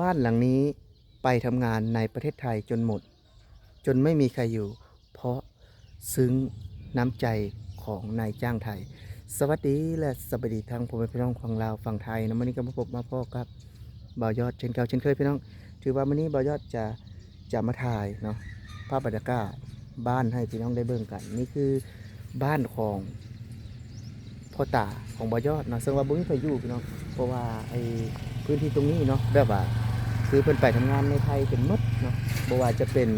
ບ້ານຫຼັງນີ້ໄປທຳງານໃນປະເທດໄທຈົນໝົດ ຈົນໄມ່ມີໃຄຢູ່ ເພາະຊຶ້ງນ້ຳໃຈຂອງນາຍຈ້າງໄທ. ສະຫວັດດີ ແລະ ສະບາຍດີທັງພໍ່ແມ່ພີ່ນ້ອງຝັ່ງລາວຝັ່ງໄທເນາະ. ມື້ນີ້ກໍມາພົບມາພໍ້ກັບບ່າວຍອດເຊັ່ນເກົ່າເຊັ່ນເຄີຍພີ່ນ້ອງ. ຖືວ່າມື້ນີ້ບ່າວຍອດຈະ ຈະມາຖ່າຍເນາະ ພາບບັນຍາກາດບ້ານໃຫ້ພີ່ນ້ອງໄດ້ເບິ່ງກັນ. ນີ້ຄືບ້ານຂອງພໍ່ຕາຂອງບ່າວຍອດເນາະ ເຊິ່ງວ່າບໍ່ມີໃຜຢູ່ພີ່ນ້ອງ ເພາະວ່າໄອ້ພື້ນທີ່ຕົງນີ້ເນາະ ແບບວ່າຄືເພິ່ນໄປທຳງານໃນໄທເປັນໝົດເນາະ ບໍ່ວ່າຈະເປັນ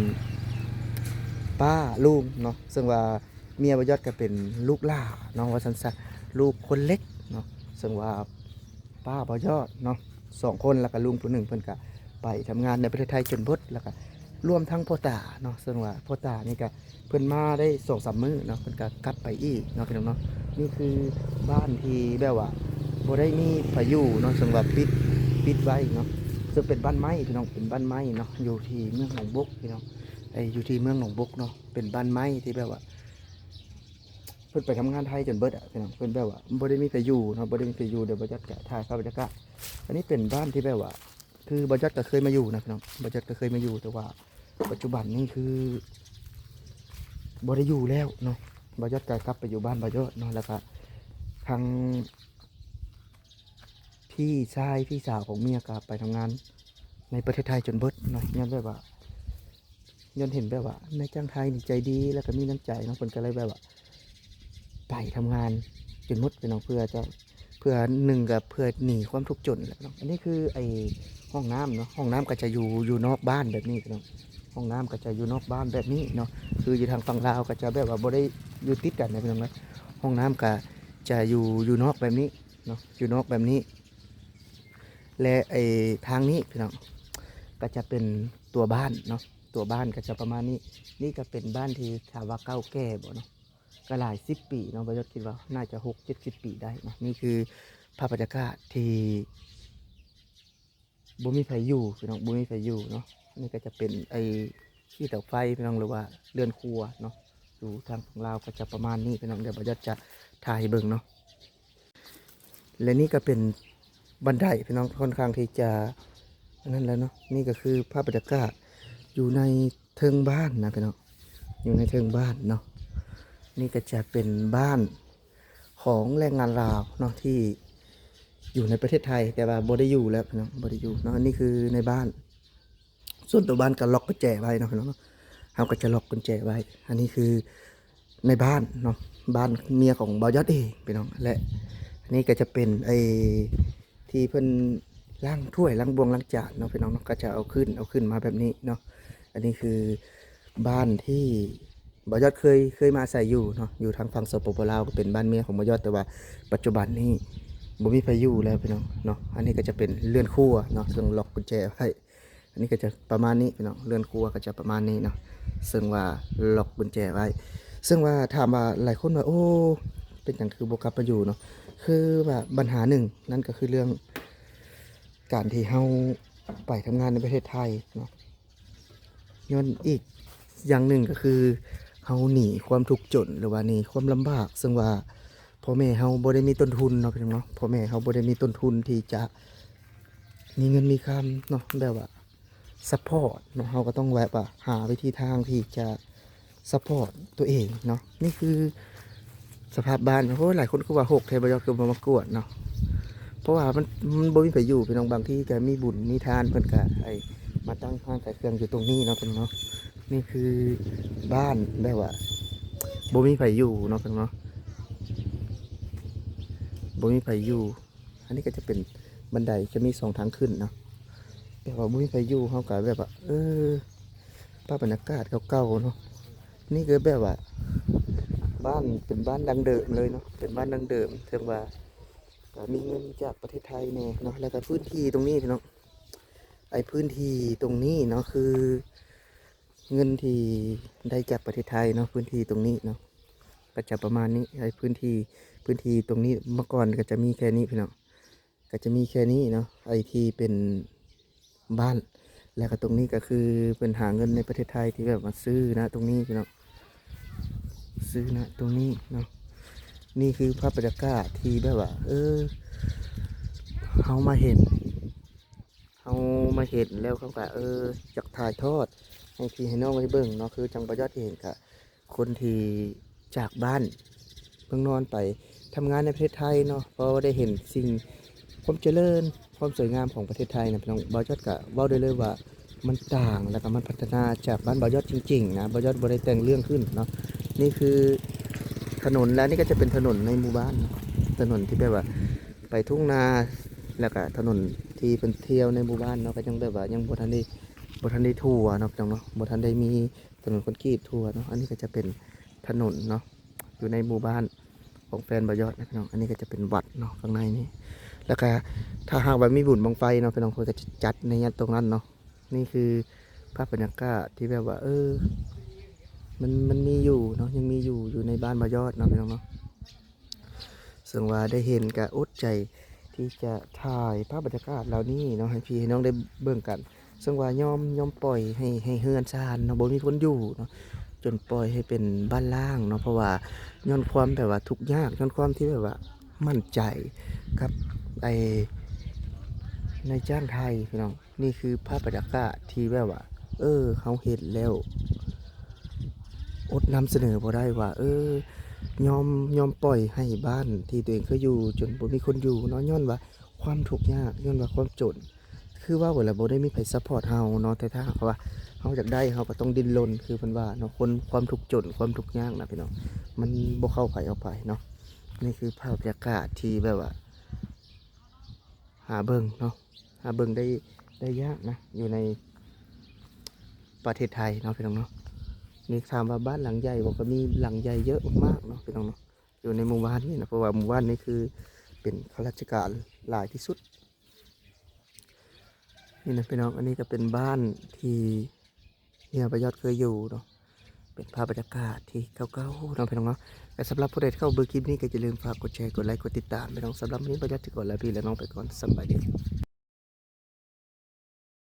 ປ້າລຸງເນາະ ເຊິ່ງວ່າເມຍບ່າວຍອດກໍເປັນລູກຫຼ້າເນາະ ວ່າຊັ້ນຊະ ລູກຄົນເລັກເນາະ ເຊິ່ງວ່າ ປ້າບ່າວຍອດເນາະ ສອງຄົນ ແລ້ວກະລຸງຜູ້ໜຶ່ງ ເພິ່ນກະໄປທຳງານໃນປະເທດໄທຈົນເບິດ ແລ້ວກະລວມທັງພໍ່ຕາເນາະ ເຊິ່ງວ່າພໍ່ຕານີ້ກະເພິ່ນມາໄດ້ສອງສາມມື້ເນາະ ເພິ່ນກະກັບໄປອີກເນາະ ພີ່ນ້ອງເນາະ. ນີ້ຄືບ້ານທີ່ແບບວ່າບໍ່ໄດ້ມີໃຜຢູ່ເນາະ ເຊິ່ງວ່າປິດ ປິດໄວ້ເນາະ ເຊິ່ງເປັນບ້ານໄມ້ພີ່ນ້ອງ ເປັນບ້ານໄມ້ເນາະ ຢູ່ທີ່ເມືອງໜອງບົກພີ່ນ້ອງ ໄອ້ຢູ່ທີ່ເມືອງໜອງບົກເນາະ ເປັນບ້ານໄມ້ທີ່ແບບວ່າ ເພິ່ນໄປທຳງານໄທຈົນເບິດອະ ພີ່ນ້ອງ ເພິ່ນແບບວ່າບໍ່ໄດ້ມີໃຜຢູ່ເນາະ ບໍ່ໄດ້ມີໃຜຢູ່. ດຽວບ່າວຍອດຈະຖ່າຍພາບບັນຍາກາດ. ອັນນີ້ເປັນບ້ານທີ່ແບບວ່າ ຄືບ່າວຍອດກໍເຄີຍມາຢູ່ນະ ພີ່ນ້ອງ ບ່າວຍອດກໍເຄີຍມາຢູ່ ແຕ່ວ່າປັດຈຸບັນນີ້ຄືບໍ່ໄດ້ຢູ່ແລ້ວເນາະ. ບ່າວຍອດກໍກັບໄປຢູ່ບ້ານບ່າວຍອດເນາະ ແລ້ວກໍທາງ ພີ່ຊາຍ ພີ່ສາວຂອງເມຍກໍໄປທຳງານໃນປະເທດໄທຈົນເບິດເນາະ ຍ້ອນແບບວ່າ ຍ້ອນເຫັນແບບວ່ານາຍຈ້າງໄທນີ້ໃຈດີ ແລ້ວກໍມີນ້ຳໃຈເນາະ ເພິ່ນກໍເລີຍແບບວ່າໄປທຳງານຈົນໝົດ ພີ່ນ້ອງ ເພື່ອຈະ ເພື່ອໜຶ່ງກໍເພື່ອໜີຄວາມທຸກຈົນແຫຼະເນາະ. ອັນນີ້ຄືໄອ້ຫ້ອງນ້ຳເນາະ ຫ້ອງນ້ຳກໍຈະຢູ່ ຢູ່ນອກບ້ານແບບນີ້ພີ່ນ້ອງ ຫ້ອງນ້ຳກໍຈະຢູ່ນອກບ້ານແບບນີ້ເນາະ ຄືຢູ່ທາງຝັ່ງລາວກໍຈະແບບວ່າບໍ່ໄດ້ຢູ່ຕິດກັນນະ ພີ່ນ້ອງເນາະ. ຫ້ອງນ້ຳກໍຈະຢູ່ ຢູ່ນອກແບບນີ້ ເນາະ ຢູ່ນອກແບບນີ້ ແລະ ໄອ້ທາງນີ້ພີ່ນ້ອງ ກໍຈະເປັນຕົວບ້ານເນາະ ຕົວບ້ານກໍຈະປະມານນີ້. ນີ້ກໍເປັນບ້ານທີ່ຖາມວ່າເກົ່າແກ່ບໍ່ເນາະ ກໍຫຼາຍສິບປີເນາະ ບ່າວຍອດຄິດວ່າໜ້າຈະຫົກເຈັດສິບປີໄດ້ເນາະ. ນີ້ຄືພາບບັນຍາກາດທີ່ ບໍ່ມີໃຜຢູ່ພີ່ນ້ອງ ບໍ່ມີໃຜຢູ່ເນາະ. ອັນນີ້ກໍຈະເປັນໄອ້ຂີ້ເຕົາໄຟພີ່ນ້ອງ ຫຼືວ່າເຮືອນຄົວເນາະ ຢູ່ທາງຝັ່ງລາວກໍຈະປະມານນີ້ພີ່ນ້ອງ. ດຽວບ່າວຍອດຈະຖ່າຍໃຫ້ເບິ່ງເນາະ ແລະ ນີ້ກໍເປັນບັນໄດພີ່ນ້ອງ ຄ່ອນຂ້າງທີ່ຈະອັນນັ້ນແລ້ວເນາະ. ນີ້ກໍຄືພາບບັນຍາກາດຢູ່ໃນເທິງບ້ານນະພີ່ນ້ອງ ຢູ່ໃນເທິງບ້ານເນາະ. ນີ້ກໍຈະເປັນບ້ານ ຂອງແຮງງານລາວເນາະ ທີ່ຢູ່ໃນປະເທດໄທ ແຕ່ວ່າບໍ່ໄດ້ຢູ່ແລ້ວເນາະ ບໍ່ໄດ້ຢູ່ເນາະ. ອັນນີ້ຄືໃນບ້ານ ສ່ວນຕົວບ້ານກໍລັອກກຸນແຈໄວ້ເນາະພີ່ນ້ອງເນາະ ເຮົາກໍຈະລັອກກຸນແຈໄວ້. ອັນນີ້ຄືໃນບ້ານເນາະ ບ້ານເມຍຂອງບ່າວຍອດເອງພີ່ນ້ອງ ແລະ ອັນນີ້ກໍຈະເປັນໄອ້ ທີ່ເພິ່ນລ້າງຖ້ວຍລ້າງບ່ວງລ້າງຈານເນາະ ພີ່ນ້ອງເນາະ ກໍຈະເອົາຂຶ້ນ ເອົາຂຶ້ນມາແບບນີ້ເນາະ. ອັນນີ້ຄືບ້ານທີ່ບ່າວຍອດເຄີຍ ເຄີຍມາອາໄສຢູ່ເນາະ ຢູ່ທາງຝັ່ງ ສປປ ລາວ ກໍເປັນບ້ານເມຍຂອງບ່າວຍອດ ແຕ່ວ່າປັດຈຸບັນນີ້ບໍ່ມີໃຜຢູ່ແລ້ວພີ່ນ້ອງເນາະ. ອັນນີ້ກໍຈະເປັນເຮືອນຄົວເນາະ ເຊິ່ງລັອກກຸນແຈໄວ້. ອັນນີ້ກໍຈະປະມານນີ້ພີ່ນ້ອງ ເຮືອນຄົວກໍຈະປະມານນີ້ເນາະ ເຊິ່ງວ່າລັອກກຸນແຈໄວ້. ເຊິ່ງວ່າຖາມວ່າຫຼາຍຄົນວ່າ ໂອ້ ເປັນຫຍັງຄືບໍ່ກັບມາຢູ່ເນາະ ຄືວ່າບັນຫາໜຶ່ງນັ້ນກໍຄືເລື່ອງການທີ່ເຮົາໄປທຳງານໃນປະເທດໄທເນາະ ຍ້ອນອີກຢ່າງໜຶ່ງກໍຄືເຮົາໜີຄວາມທຸກຈົນ ຫຼືວ່າໜີຄວາມລຳບາກ ເຊິ່ງວ່າພໍ່ແມ່ເຮົາບໍ່ໄດ້ມີຕົ້ນທຶນເນາະ ພີ່ນ້ອງເນາະ ພໍ່ແມ່ເຮົາບໍ່ໄດ້ມີຕົ້ນທຶນທີ່ຈະມີເງິນມີຄຳເນາະ ແບບວ່າ ຊັບພອດເນາະ ເຮົາກໍຕ້ອງແບບວ່າຫາວິທີທາງທີ່ຈະຊັບພອດຕົວເອງເນາະ. ນີ້ຄືສະພາບບ້ານ. ໂອ້ຍ ຫຼາຍຄົນຄືວ່າຮົກແທ້ ບໍ່ຢາກຄືບໍ່ມາກວດເນາະ ເພາະວ່າມັນ ມັນບໍ່ມີໃຜຢູ່ພີ່ນ້ອງ. ບາງທີກໍມີບຸນມີທານ ເພິ່ນກໍໃຫ້ມາຕັ້ງຮ້ານຂາຍເຄື່ອງຢູ່ຕົງນີ້ເນາະ ພີ່ນ້ອງເນາະ. ນີ້ຄືບ້ານແບບວ່າບໍ່ມີໃຜຢູ່ເນາະ ພີ່ນ້ອງເນາະ ບໍ່ມີໃຜຢູ່. ອັນນີ້ກໍຈະເປັນບັນໄດ ຈະມີສອງທາງຂຶ້ນເນາະ ແຕ່ວ່າບໍ່ມີໃຜຢູ່ ເຮົາກໍແບບວ່າ ເອີ ພາບບັນຍາກາດເກົ່າໆເນາະ. ນີ້ກໍແບບວ່າບ້ານ ເປັນບ້ານດັ້ງເດີມເລີຍເນາະ ເປັນບ້ານດັ້ງເດີມ ເຖິງວ່າກໍມີເງິນຈາກປະເທດໄທແດ່ເນາະ. ແລ້ວກໍພື້ນທີ່ຕົງນີ້ເນາະ ໄອ້ພື້ນທີ່ຕົງນີ້ເນາະ ຄື ເງິນທີ່ໄດ້ຈາກປະເທດໄທເນາະ ພື້ນທີ່ຕົງນີ້ເນາະ ກໍຈະປະມານນີ້. ໄອ້ພື້ນທີ່ ພື້ນທີ່ຕົງນີ້ເມື່ອກ່ອນກໍຈະມີແຄ່ນີ້ພີ່ນ້ອງ ກໍຈະມີແຄ່ນີ້ເນາະ ໄອ້ທີ່ເປັນບ້ານ. ແລ້ວກໍຕົງນີ້ກໍຄືເພິ່ນຫາເງິນໃນປະເທດໄທທີ່ແບບວ່າຊື້ນະຕົງນີ້ພີ່ນ້ອງ ຊື້ນະຕົງນີ້ເນາະ. ນີ້ຄືພາບບັນຍາກາດທີ່ແບບວ່າ ເອີ ເຮົາມາເຫັນ ເຮົາມາເຫັນແລ້ວເຮົາກໍ ເອີ ຢາກຖ່າຍທອດໃຫ້ພີ່ໃຫ້ນ້ອງໄດ້ເບິ່ງເນາະ. ຄືຈັ່ງບ່າວຍອດເຫັນ ກະຄົນທີ່ຈາກບ້ານເມືອງນອນໄປທຳງານໃນປະເທດໄທເນາະ ເພາະວ່າໄດ້ເຫັນສິ່ງ ຄວາມຈະເລີນ ຄວາມສວຍງາມຂອງປະເທດໄທນະພີ່ນ້ອງ. ບ່າວຍອດກະເວົ້າໄດ້ເລີຍວ່າມັນຕ່າງ ແລ້ວກະມັນພັດທະນາຈາກບ້ານບ່າວຍອດຈິງໆນະ. ບ່າວຍອດບໍ່ໄດ້ແຕ່ງເລື່ອງຂຶ້ນເນາະ. ນີ້ຄືຖະໜົນ ແລະ ນີ້ກໍຈະເປັນຖະໜົນໃນໝູ່ບ້ານເນາະ ຖະໜົນທີ່ແບບວ່າໄປທົ່ງນາ ແລ້ວກະຖະໜົນທີ່ເພິ່ນທ່ຽວໃນໝູ່ບ້ານເນາະ ກໍຍັງແບບວ່າຍັງບໍ່ທັນໄດ້ ບໍ່ທັນໄດ້ທົ່ວເນາະພີ່ນ້ອງເນາະ ບໍ່ທັນໄດ້ມີຖະໜົນຄອນກຣີດທົ່ວເນາະ. ອັນນີ້ກໍຈະເປັນຖະໜົນເນາະ ຢູ່ໃນໝູ່ບ້ານຂອງແຟນບ່າວຍອດນະພີ່ນ້ອງ. ອັນນີ້ກໍຈະເປັນວັດເນາະ ຂ້າງໃນນີ້ ແລ້ວກະຖ້າຫາກວ່າມີບຸນບັ້ງໄຟເນາະພີ່ນ້ອງ ເພິ່ນກໍຈະຈັດໃນຕຣົງນັ້ນເນາະ. ນີ້ຄືພາບບັນຍາກາດທີ່ແບບວ່າ ເອີ ມັນ ມັນມີຢູ່ເນາະ ຍັງມີຢູ່ ຢູ່ໃນບ້ານບ່າວຍອດເນາະພີ່ນ້ອງເນາະ. ເຊິ່ງວ່າໄດ້ເຫັນກະອົດໃຈທີ່ຈະຖ່າຍພາບບັນຍາກາດເຫຼົ່ານີ້ເນາະ ໃຫ້ພີ່ໃຫ້ນ້ອງໄດ້ເບິ່ງກັນ. ເຊິ່ງວ່າຍອມ ຍອມປ່ອຍໃຫ້ ໃຫ້ເຮືອນຊານເນາະ ບໍ່ມີຄົນຢູ່ເນາະ ຈົນປ່ອຍໃຫ້ເປັນບ້ານຮ້າງເນາະ ເພາະວ່າຍ້ອນຄວາມແບບວ່າທຸກຍາກ ຍ້ອນຄວາມທີ່ແບບວ່າໝັ້ນໃຈກັບໄອ້ນາຍຈ້າງໄທພີ່ນ້ອງ. ນີ້ຄືພາບບັນຍາກາດທີ່ແບບວ່າ ເອີ ເຮົາເຫັນແລ້ວ ອົດນຳສະເໜີບໍ່ໄດ້ວ່າ ເອີ ຍອມ ຍອມປ່ອຍໃຫ້ບ້ານທີ່ຕົວເອງເຄີຍຢູ່ຈົນບໍ່ມີຄົນຢູ່ເນາະ ຍ້ອນວ່າຄວາມທຸກຍາກ ຍ້ອນວ່າຄວາມຈົນ. ຄືເວົ້າໄປແລ້ວບໍ່ໄດ້ມີໃຜຊັບພອດເຮົາເນາະ ແຕ່ຖ້າຫາກວ່າເຮົາຢາກໄດ້ ເຮົາກໍຕ້ອງດີ້ນລົນ ຄືເພິ່ນວ່າເນາະ ຄົນ ຄວາມທຸກຈົນ ຄວາມທຸກຍາກນະພີ່ນ້ອງ ມັນບໍ່ເຂົ້າໃຜອອກໃຜເນາະ. ນີ້ຄືພາບບັນຍາກາດທີ່ແບບວ່າ ຫາເບິ່ງເນາະ ຫາເບິ່ງໄດ້ ໄດ້ຍາກນະ ຢູ່ໃນປະເທດໄທເນາະພີ່ນ້ອງເນາະ. ນີ້ຖາມວ່າບ້ານຫຼັງໃຫຍ່ບໍ່ ກໍມີຫຼັງໃຫຍ່ເຍອະມາກໆເນາະພີ່ນ້ອງເນາະ ຢູ່ໃນໝູ່ບ້ານນີ້ນະ ເພາະວ່າໝູ່ບ້ານນີ້ຄືເປັນຂ້າລາຊະການຫຼາຍທີ່ສຸດ. ນີ້ນະພີ່ນ້ອງ ອັນນີ້ກໍເປັນບ້ານທີ່ ເຮືອບ່າວຍອດເຄີຍຢູ່ເນາະ ເປັນພາບບັນຍາກາດທີ່ເກົ່າໆເນາະພີ່ນ້ອງເນາະ. ແລະ ສຳລັບຜູ້ໃດທີ່ເຂົ້າເບິ່ງຄລິບນີ້ ກໍຢ່າລືມຝາກກົດແຊ ກົດໄລ ກົດຕິດຕາມພີ່ນ້ອງ. ສຳລັບມື້ນີ້ບ່າວຍອດຈະຂໍລາພີ່ແລະນ້ອງໄປກ່ອນ ສະບາຍດີ.